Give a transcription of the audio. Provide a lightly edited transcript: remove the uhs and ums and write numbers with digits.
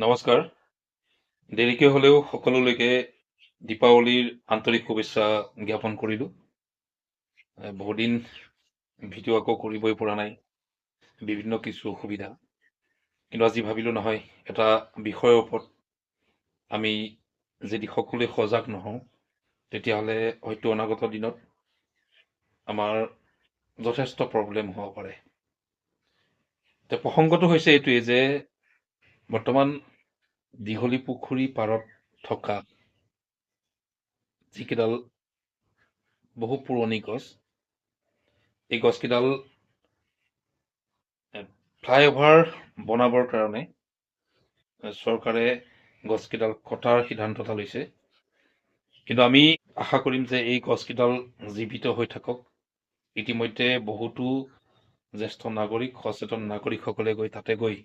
নমস্কাৰ। দেৰিকৈ হ'লেও সকলোলৈকে দীপাৱলীৰ আন্তৰিক শুভেচ্ছা জ্ঞাপন কৰিলোঁ। বহুদিন ভিডিঅ' আকৌ কৰিবই পৰা নাই, বিভিন্ন কিছু অসুবিধা। কিন্তু আজি ভাবিলোঁ নহয়, এটা বিষয়ৰ ওপৰত আমি যদি সকলোৱে সজাগ নহওঁ, তেতিয়াহ'লে হয়তো অনাগত দিনত আমাৰ যথেষ্ট প্ৰব্লেম হ'ব পাৰে। এতিয়া প্ৰসংগটো হৈছে এইটোৱে যে বৰ্তমান দীঘলী পুখুৰী পাৰত থকা যিকেইডাল বহু পুৰণি গছ, এই গছকেইডাল ফ্লাইঅভাৰ বনাবৰ কাৰণে চৰকাৰে গছকেইডাল কটাৰ সিদ্ধান্ত এটা লৈছে। কিন্তু আমি আশা কৰিম যে এই গছকেইডাল জীৱিত হৈ থাকক। ইতিমধ্যে বহুতো জ্যেষ্ঠ নাগৰিক, সচেতন নাগৰিকসকলে গৈ তাতে গৈ